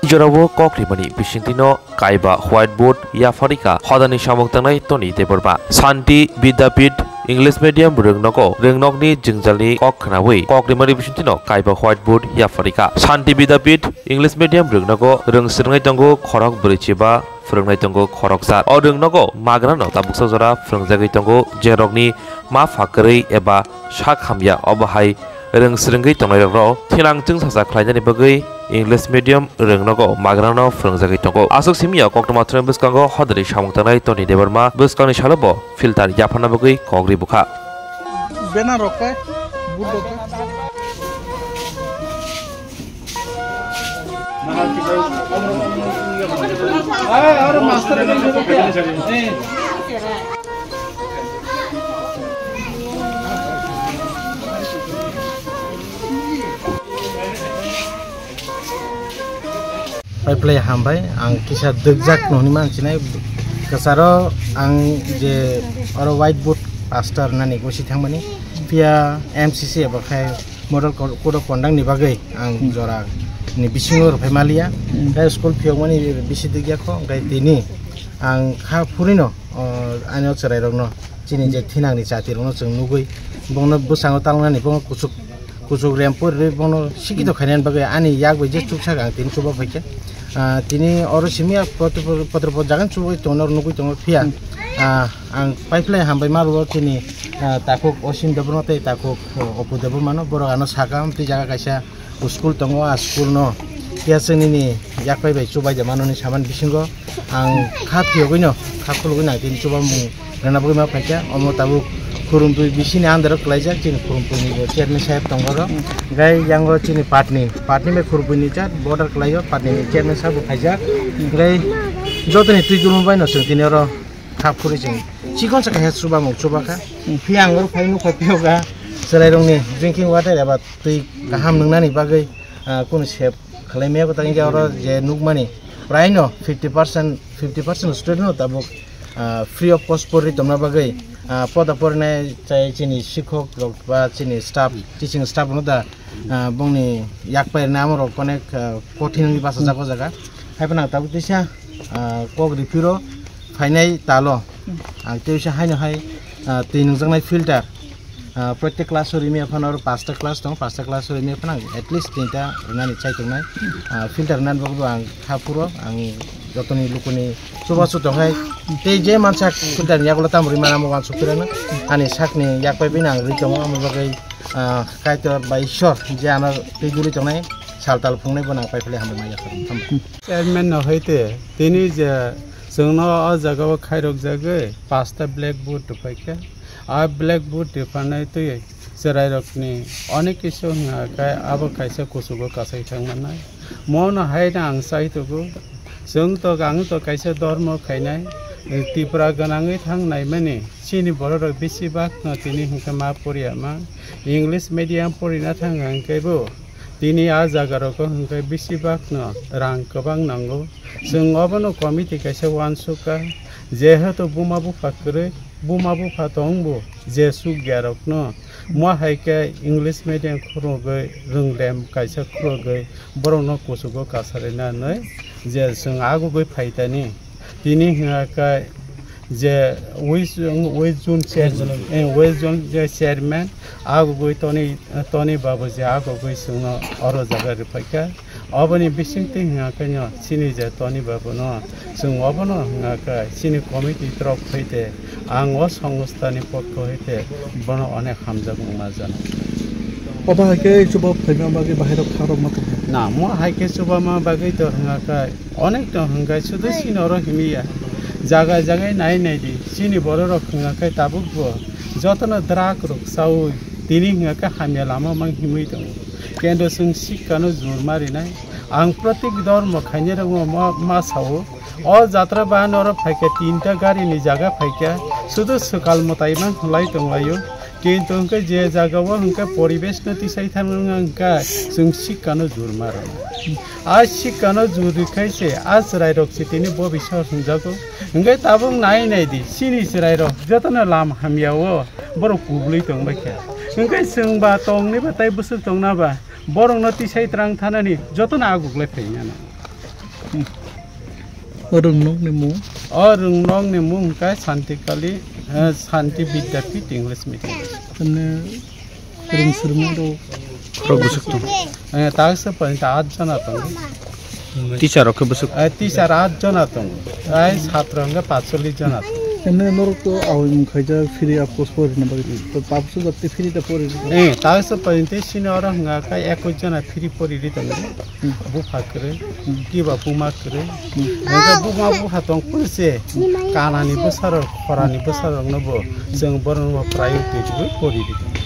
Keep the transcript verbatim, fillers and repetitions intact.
Jorao kok rimani bisingtwino kaiba whiteboard yapharika hodani samung tangnai Tony Debbarma. Shanti Vidyapith English Medium rwngnogo rwngnokni jwngjalni kok khnaui kok rimani bisingtwino kaiba whiteboard yapharika. Shanti Vidyapith English Medium rwngnogo rwng swrwngnai tongo khorok brwichiba, phwrwngnai tongo khoroksa. O rwngnogo magrano tabuksa jora phwrwngjagwi tongo, jerokni ma pha kwrwi eba sak hamya, obo hai rwng swrwngwi tongnairokno thinang chwngsacha khlainani bagwi English medium rwngnogo magrano phwrwngjagwi tongo. Aswk simi o koktwma thwngni bwskango hodari samung tangnai Tony Debbarma bwskangni salobo filter yapharna bagwi kok ri bukha. Banner rok khe, board rok khe. Pai phlai hambai, ang kisa dwkjak noni man sinai. Kwcharo ang je oro whiteboard poster nani gosi thangmani, phiya M C C eba khai model co-, code of conduct ni bagwi ang jora ni bisingo rwphai maliya. Hmm. Tei school phiyokmani bisi dikya kho, hwnkhe tini ang kha phurino, o, ani o chwrairokno, chini je thinangni chatirokno chwng nugwi, bongno bwskango talnani, bongno kuchuk, kuchuk rem pori rwi bongno sikito khainani bagwi ani yak bai je chuksak ang tini chuba phaikha. Ah, tini oro simi ya potro, potro, potro jagan chubui tongo, nugwi tongo, phiya, ah, ang paiphlai hambai ma rwo chini, ah, takhuk Osim Debbarma tei takhuk, oh, Opu Debbarmano, borok ano saka, amtwi jaga kaisa school tongo, a school no phiya chwngni ni yakpai bai chubai de manoni saman bisingo ang kha phiyogwi no, kha khulugwi no ang tini chubamung rwna bagwi ma phaikha. Omo tabuk Khurumtwi bisini under o kwlaijak, chini Khurumtwi ni bo chairman saheb tongo oro. Hwnkhe yango chini Patni, Patni bai Khurumtwi ni chat border kwlaio, Patni ni chairman saheb bo khaijak. Hwnkhe jotoni twi dulum bai no chwng tini oro kha phuri chwng chikon sa kaisa chubamung chubakha. Phiya ang oro phai nukha phiyokha chwrairokni drinking water eba twi kaham nwngnani bagwi, ah, kunu sep khlai maya kwtal hwnkhe oro je nukmani prai no fifty percent, fifty percent student no tabuk, ah, free of cost porwi tongna bagwi, ah, poda porinai chai chini sikhok rok ba chini staff, teaching staff no da, ah, bongni yak pai rwna amo rok onek, ah, kothin wngwi bachajak o jaga. Haiphano ang tabuk teisa, ah, kok ripiro phainai talo ang teisa haino hai, ah, twi nungjaknai filter. Ah, protek class o rimi aphano oro pasta class tongo, pasta class o rimi aphano ang at least tinta rwnani chai tongnai. Ah, filter rwnani bagwi bo ang kha phuro, ang jotoni lukuni chubachu tongnai. Tei je mansa filter ni yagulo tamo rwi mano, amo uansuk phirano. Ani sakni yak pai bini ang rwi tongo, amo bagwi, ah, Kaitor bai Ishwar je ano twi guri tongnai, sal tal phungnai bono ang pai philai hambai ma yak pai. Hambai. Chairman no hai te, tini je chwngno o jaga o khairok jagwi pasta blackboard rwphai khe, a blackboard rwphanai twi chwrairokni onek kisu wngya khe abo kaisa kuchugo kasai thang mannai. Mono hai no ang chai tugo, chwng to ang to kaisa dormo khainai, Tripura gwnangwi thang naimani chini bororok bisi bak no tini hwnkhe ma poriya ma, English medium porina thang hwnkhe bo. Tini a jaga rogo hwnkhe bisi bak no rang kwbang nango. Chwng obono committee kaisa uansukha, jehetu buma bupha kwrwi, buma bupha tongbo je sukya rokno, mo hai khe English medium khurogwi, rwnglem kaisa khurogwi, borokno kuchugo kasarina hinwi je chwng agugwi phaitani. Tini hwnkha khe je West, West Zone chair-, eh, West Zone je chairman, agugwi Tony, Tony Babu je agugwi chwngno oro jaga rwphaikha. Oboni bisingtwi hwnkha khe no chini je Tony Babu no chwng obono hwnkha khe chini committee torop hai te ang o songstha ni pokho hai te bono onek hamjak wngma jana. Obo hai khe chuba phaima bagwi bahai rok kha rok ma tong. Na, mo hai khe chuba ma bagwi to hwnkha khe Onek tong hwnkhe sudu chini oro himiya. Jaga jaga nai nai di. Chini bororok hwnkhe tabukbo jotono drug rok chaui tini hwnkhe hamya lama mang himwi tongo. Kendo chwng sikkano jur marinai. Ang protik dormo khainai rokno ma, ma sao. O jatra bahan oro phaikhe tinta gari ni jaga phaikhe sudu swkal mwtai mang hwnlai tonglaio. Kintu hwnkhe je jaga o hwnkhe poribesh no tisai thangma wngkha, chwng sikkano jur ma rwna. A sikkano jur rwkhai se a chwrai rok se tini bo bisao songjago. Hwnkhe tabuk nai nai di, chini chwrai rok jotono lam hamya o borok kubului tongbai kha. Hwnkhe chwng ba tongni ba tai bwswk tongna ba borok no tisai twrang thanani jotono aguk lai phaina no. Hmm. O rwngnokni mung? O rwngnokni mung hwnkhe Santikali, eh, Santi Vidyapith English Medium. Mane rwngsirma rok? Rok bwswk tong? Eh, ta se pon ta at jona tongo. Teacher rok khe bwswk? Eh, teacher at jona tongo. Ai chhatro hwnkhe patchollish jona tongo. Ene norok to awai mung khaijak free of cost porina bagwi. To tabukso jat tei free ta pori. Eh, ta se pon te sini oro hwnga khe ekwis jona free pori ri tongo. Hmm. Bupha kwrwi, Hmm. kiba buma kwrwi. Hmm. Hwnkhe buma bupha tong phuru se kanani bwsarok, khorani bwsarokno bo chwng borokno priority rwui pori ri tongo.